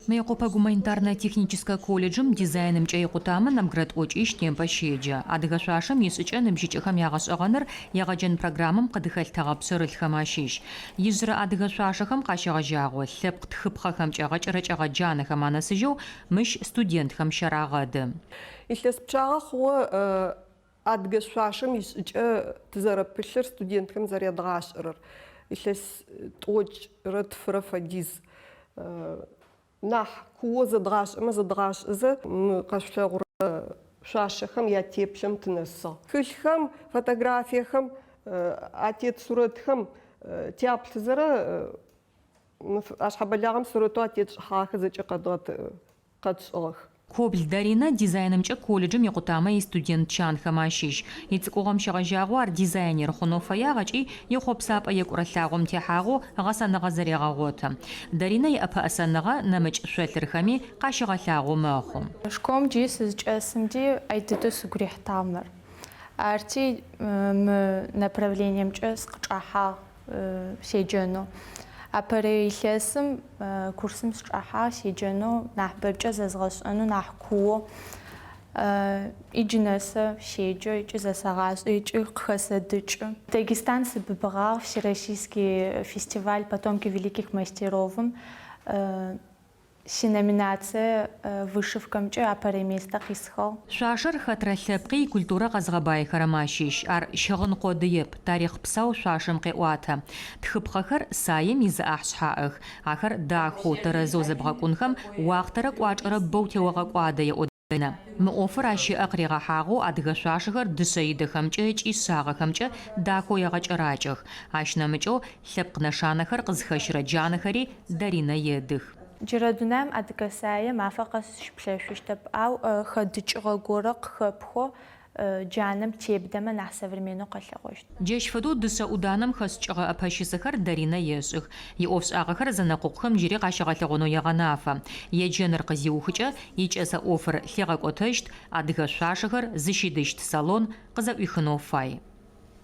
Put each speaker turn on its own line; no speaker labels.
Мыекъопэ гуманитарнэ-техническэ колледжым дизайнымкӏэ икъутамэ нэбгырэ тӏокӏищ непэ щеджэ. Адыгэ шъуашэм ишӏыкӏэ ныбжьыкӏэхэм ягъэшӏэгъэныр егъэджэн программэм къыдыхэлъытэгъэ пшъэрылъхэм ащыщ. Ижъырэ адыгэ шъуашэхэм къащегъэжьагъэу лъэпкъ тхыпхъэхэмкӏэ гъэкӏэрэкӏэгъэ джанэхэм анэсыжьэу мыщ студентхэм щарагъэды.
Илъэс пчъагъэ хъугъэ адыгэ шъуашэм ишӏыкӏэ тызэрэпылъыр студентхэм зэрядгъашӏэрэр. Илъэс тӏокӏрэ тфырэ фэдиз нахь куоу зэдгъашӏэмэ зэдгъашӏэзэ мы къэшъулъэгъурэ шъуашэхэм ятеплъэм тынэсыгъ. Тхылъхэм, фотографиехэм атет сурэтхэм тяплъызэрэ ашъхьэбэлагъэм сурэтэу атетшӏыхьагъэхэр зэкӏэ къэтшӏыгъэх.
Кобл Даринэ дизайнымкӏэ колледжым икъутамэ истудент чанхэм ащыщ. Ицӏыкӏугъом щегъэжьагъэу ар дизайнер хъунэу фэягъ ыкӏи ихъопсапӏэ екӏурэ лъагъом техьагъэу гъэсэныгъэ зэрегъэгъоты. Даринэ иӏэпэӏэсэныгъэ нэмыкӏ шъолъырхэми къащигъэлъагъоу мэхъу.
Школым джыри сызчӏэсымди ӏэй дыдэу сыгу рихьытагъ мыр. Арти мы направлениемкӏэ сыкъычӏэхьагъ. седжэнэу. Апэрэ илъэсым курсым сычӏэхьагъ седжэнэу, нахь бэкӏэ зэзгъэшӏэнэу, нахь куоу. Иджы нэсэ седжэ ыкӏи зэсэгъашӏэ ыкӏи къыхэсэдыкӏы. Дагестан сыбыбыгъагъ Всероссийский фестиваль Потомки великих мастеровым. Синоминацие вышивкэмкӏэ апэрэ местэ къисхыгъ.
Шъуашэр хэтрэ лъэпкъи икультурэ къэзгъэбаихэрэм ащыщ. Ар щыгъын къодыеп, тарихъ псау шъуашэм къеӏуатэ. Тхыпхъэхэр саем изы ӏахь шъхьаӏэх. Ахэр дахэу, тэрэзэу зэбгъэкӏунхэм уахътэрэ кӏуачӏэрэ бэу теогъэкӏуадэ, еӏо Даринэ. Мы ӏофыр ащ ыӏэ къыригъэхьагъэу адыгэ шъуашэхэр дышъэидэхэмкӏэ ыкӏи шъагъэхэмкӏэ дахэу егъэкӏэракӏэх. Ащ нэмыкӏэу лъэпкъ нэшанэхэр къызхэщырэ джанэхэри Даринэ едых.
Джырэ дунаим адыгэ сае мафэ къэс щыплъэшъущтэп, ау хэдыкӏыгъэ горэ къыхэпхэу джанэм тебдэмэ нахь современнэу къэлъэгъощт.
Джащ фэдэу дышъэ ӏуданэм хэшӏыкӏыгъэ ӏэпэщысэхэр Даринэ ешӏых. Иӏофшӏагъэхэр зэнэкъокъухэм джыри къащигъэлъэгъонэу егъэнафэ. Еджэныр къызиухыкӏэ, икӏэсэ ӏофыр лъигъэкӏотэщт, адыгэ шъуашэхэр зыщидыщт салон къызэӏуихынэу фай.